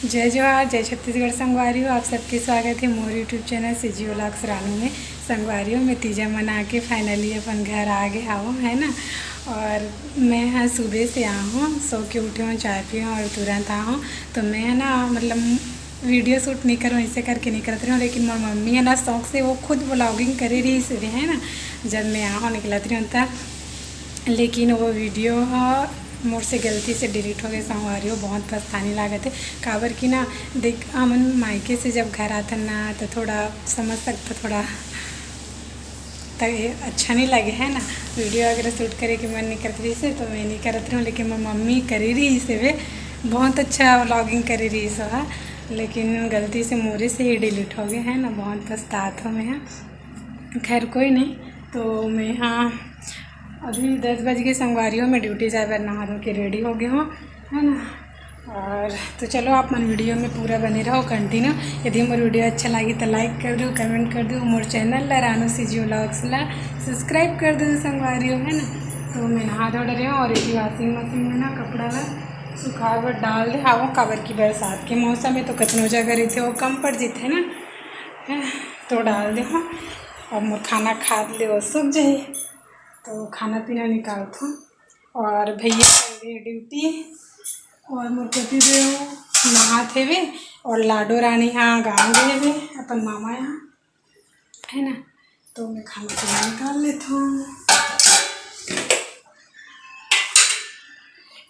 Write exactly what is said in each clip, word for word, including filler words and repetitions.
जय जोहार, जय छत्तीसगढ़ संगवारी हो। आप सबके स्वागत हे मोर YouTube channel CG Vlogs Ranu में। संगवारी हो, मैं तीजा मना के finally अपन घर आ गे हावों, है ना। और मैं ह सुबह से आ हूँ, सो के उठे हूँ, चाय पी हूँ और तुरंत आ हूँ। तो मैं है ना, मतलब, वीडियो शूट नहीं करूँ, ऐसे करके नहीं करत रही हूँ, लेकिन मोर मम्मी है ना, शौक से वो खुद व्लॉगिंग करे रही से, है ना। जब मैं आ हूँ, निकलत रही हूँ तब, लेकिन वो वीडियो ह मोर से गलती से डिलीट हो गए संगवारी हो। बहुत पछतानी लागत है, काबर कि ना, देख, हमन मायके से जब घर आथन ना, तो थोड़ा, समझ सकते, थोड़ा त ये अच्छा नहीं लगे, है ना। वीडियो वगैरह शूट करे के मन नहीं करत रही से, तो मैं नहीं करत रही हूँ, लेकिन मैं मम्मी करी रही से वे बहुत अच्छा व्लॉगिंग करी रही सो है, लेकिन गलती से मोरे से ही डिलीट हो गए, है ना। बहुत पछतात हूँ मैं, हाँ। खैर, कोई नहीं। तो मैं, हाँ, अभी दस बज के संगवारी हो, मैं ड्यूटी जाए बर नहा धो के रेडी हो गया हूँ, है ना। और तो चलो, आप मन वीडियो में पूरा बने रहो, कंटिन्यू। यदि मोर वीडियो अच्छा लगी तो लाइक कर दो, कमेंट कर दो, मोर चैनल ला, रानू CG Vlogs ला सब्सक्राइब कर दो संगवारी हो, है ना। तो मैं नहा धो डरे हूँ और एक वॉशिंग मशीन में ना कपड़ा ला सुखा बर डाल दे हावों, काबर की बरसात के मौसम में तो कतनो जगह रहते, वो कम पड़ जीते ना, है, तो डाल दे हूँ। अब मोर खाना खा ले, वो सूख जाए, तो खाना पीना निकालत हूँ। और भैया चल रहे ड्यूटी, और मोर पति देव नहात हेवे, और लाडो रानी हाँ गाँव गए हेवे अपन मामा यहाँ, है ना। तो मैं खाना पीना निकाल लेता हूँ।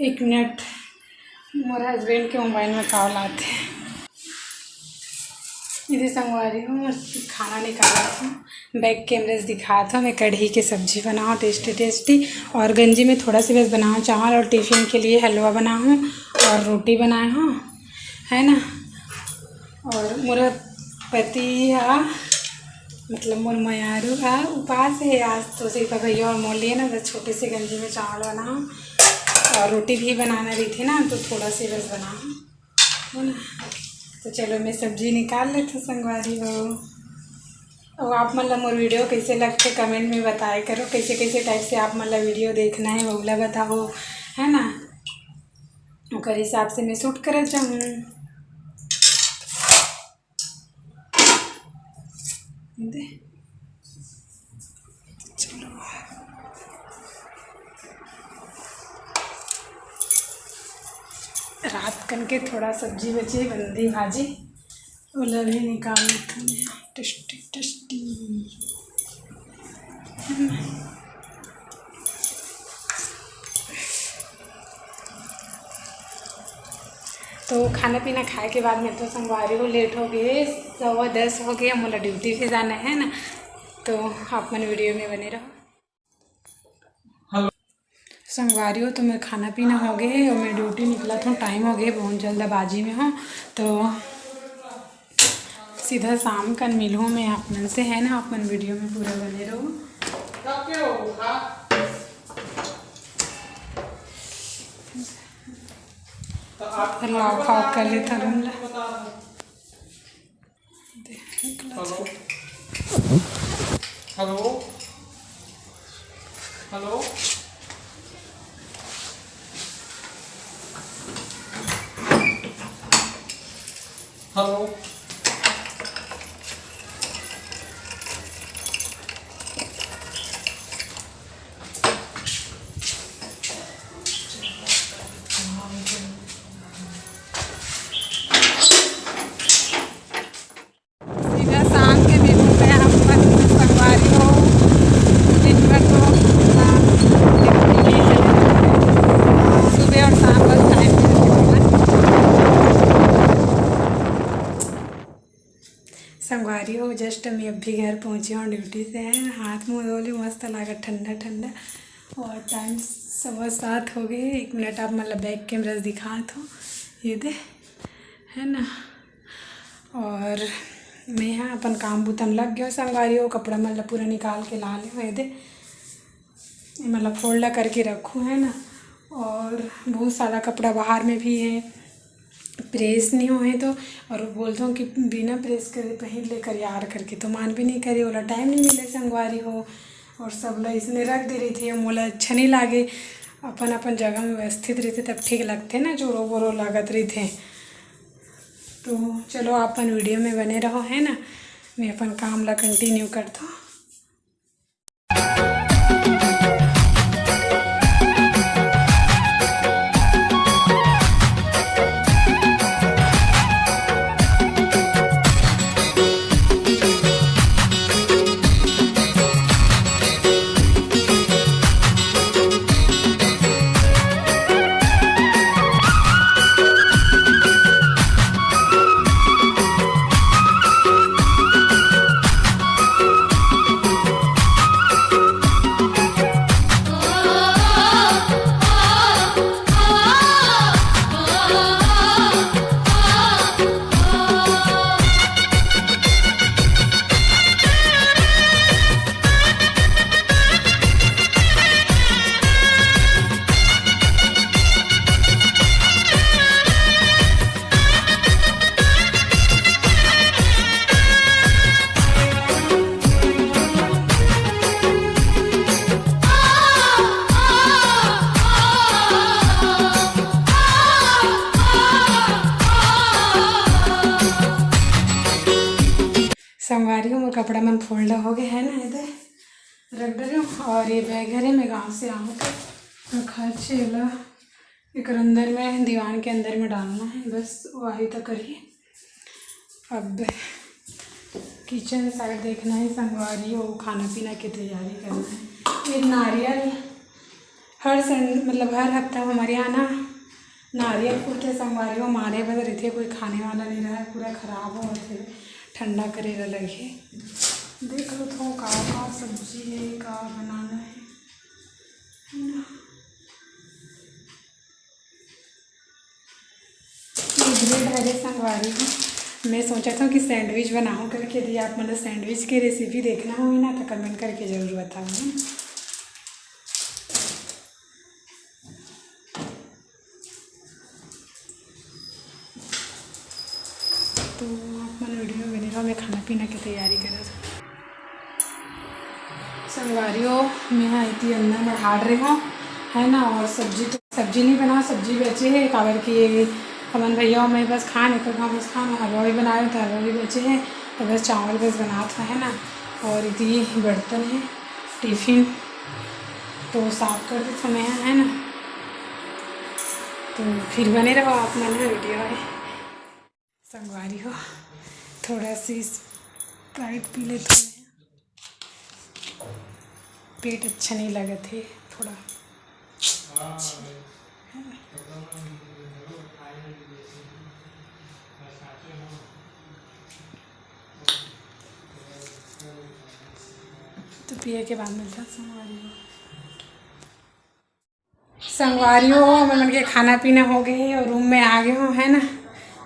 एक मिनट, मोर हस्बैंड के मोबाइल में कॉल आते हैं। इधर संगवारी हूँ, खाना निकालत हूँ, बैक कैमरे से दिखात हूँ। मैं कढ़ी के सब्जी बनाऊँ, टेस्टी टेस्टी, और गंजी में थोड़ा सी बस बनाऊँ चावल, और टिफिन के लिए हलवा बनाऊँ और रोटी बनाए हूँ, है ना। और मोर पति हा, मतलब मोर मयारू हा, उपास है आज, तो सिर्फ भैया और मोर लिए ना बस छोटे से गंजी में चावल बनाऊँ, और रोटी भी बनाना रही थी ना, तो थोड़ा सी बस बनाऊँ, है ना। तो चलो, मैं सब्जी निकाल लेती हूँ संगवारी हो। और आप मन ला मोर वीडियो कैसे लगते, कमेंट में बताए करो, कैसे कैसे टाइप से आप मन ला वीडियो देखना है, वो ला बताओ, है ना। ओकर हिसाब से मैं शूट करत जाऊँ। दे। चलो। रात कन के थोड़ा सब्जी बचे, बंदी भाजी, ओला भी निकाल लेथन। Tasty tasty. तो खाना पीना खाए के बाद में तो संगवारी हो लेट हो गए, सवा दस हो गए, मोला ड्यूटी भी जाना है ना, तो आप मन वीडियो में बने रहो। संगवारी हो, तो मैं खाना पीना हो गए और मैं ड्यूटी निकलत हूँ, टाइम हो गए, बहुत जल्दबाजी में हूँ, तो सीधा शाम कन मिलहूँ मैं आप मन से, है ना। आप मन वीडियो में पूरा बने रहो। लाव खाव कर लेथन हमला। Hello, hello, hello, hello. सीधा शाम के मिलूँ मैं आप मन संगवारी हो। दिन भर तो सुबह और शाम बस टाइम संगवारी हो। जस्ट मैं अभी घर पहुँची हूँ ड्यूटी से, है। हाथ मुँह धो ली, मस्त लागत ठंडा ठंडा। और टाइम सवा सात हो गए। एक मिनट, आप मन ला बैक कैमरा से दिखात हूँ, ये दे, है ना। और मैं यहाँ अपन काम बूता में लग गयो संगवारी हो, कपड़ा मन ला पूरा निकाल के ला ले, ये दे, ये मन ला फोल्ड करके रखूँ, है ना। और बहुत सारा कपड़ा बाहर में भी है, प्रेस नहीं होए तो, और बोलता हूँ कि बिना प्रेस करे पहन ले कर यार करके, तो मान भी नहीं करे, ओला टाइम नहीं मिले संगवारी हो, और सब ला इसने रख दे रही थी। मोला अच्छा नहीं लागे, अपन अपन जगह में व्यवस्थित रहिथे तब ठीक लगथे ना, जोरो बोरो लागत रहिथे। तो चलो, आप मन वीडियो में बने रहो, है ना। मैं अपन काम ला कंटिन्यू करथों। संगवारी हो, मोर कपड़ा मन fold हो गए है ना, एदे रख डरे हूँ। और ये बैग हरे, मैं गाँव से आहूँ तो रखा छे एला, एकर अंदर में, दीवान के अंदर में डालना है, बस वही तक करिए। अब किचन साइड देखना है संगवारी हो, खाना पीना की तैयारी करना है। ये नारियल हर सं-, मतलब हर हफ्ता हमारे यहाँ ना नारियल फूटथे संगवारी हो, मारे बर रहिथे, कोई खाने वाला नहीं रहा, पूरा खराब होथे, ठंडा करे ला लगही। देख लो तो का का सब्जी है, का बनाना है, है ना। ये ब्रेड हरे संगवारी हो, मैं सोचा था कि सैंडविच बनाऊँ करके, यदि आप मन सैंडविच की रेसिपी देखना होही ना तो कमेंट करके जरूर बताओ। तो आप मन वीडियो में बने रहो, मैं खाना पीना की तैयारी करत हूँ। संगवारी हो, मैं हा इति अंदर में ढाल रहे हूँ, है ना। और सब्जी तो, सब्जी नहीं बना, सब्जी बचे है, काबर कि ये हमन भैया मैं बस खान, एक घाव बस खान, हलवा भी बनाए तो हलवा भी बचे है, तो बस चावल बस बनात हूँ, है ना। और इति बर्तन है, टिफिन तो साफ कर देत हूँ मैं, है ना। तो फिर बने रहो आप मन ह वीडियो में। संगवारी हो, थोड़ा सी स्प्राइट पी लेत हूँ मैं। पेट अच्छा नहीं लगत हे थोड़ा। तो पिए के बाद मिलता संगवारी हो। संगवारी हो, हमन के खाना पीना हो गए हे और रूम में आ गए हो, है ना।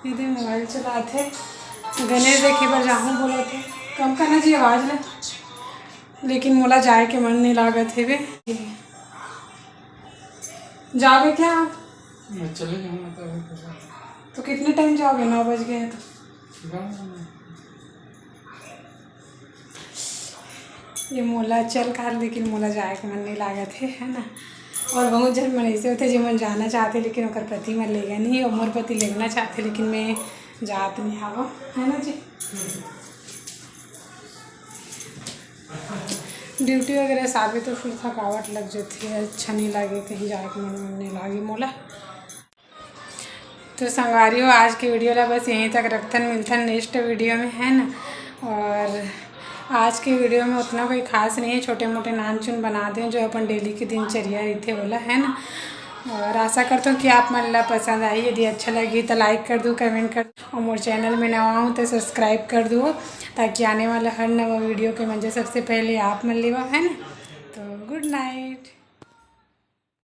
ये दे मोबाइल चलात हे, गणेश देखे बर जाहूँ बोलत हे। कम करना जी आवाज ला, लेकिन मोला जाए के मन नहीं लागत हे बे। जाओगे क्या आप? मैं चले जाऊँगा तो अभी तो। तो कितने टाइम जाओगे? नौ बज गए हैं तो। जाऊँगा मैं। ये मोला चल काहर, लेकिन मोला जाए के मन नहीं लागत हे, है ना। और बहुत झन मन ऐसे होथे, जेमन जाना चाहथे, लेकिन ओकर पति मन लेगा नहीं, और मोर पति लेगना चाहथे, लेकिन मैं जात नहीं हावं, है ना जी। ड्यूटी वगैरह साबे तो फिर थकावट लग जाती है, अच्छा नहीं लागे, कहीं जाए के मन नहीं लागे मोला। तो संगवारी हो, आज के वीडियो ला बस यहीं तक रखथन, मिलथन नेक्स्ट वीडियो में, है ना। और आज के वीडियो में उतना कोई खास नहीं है, छोटे मोटे नान चुन बना दें जो अपन डेली के दिनचर्या रहिथे ओला, है ना। और आशा करता हूँ कि आप मन ला पसंद आई। यदि अच्छा लगी तो लाइक कर दू, कमेंट कर दू, और मोर चैनल में नवा हूँ तो सब्सक्राइब कर दू, ताकि आने वाला हर नवा वीडियो के मंजर सबसे पहले आप मन लेवा, है ना। तो गुड नाइट।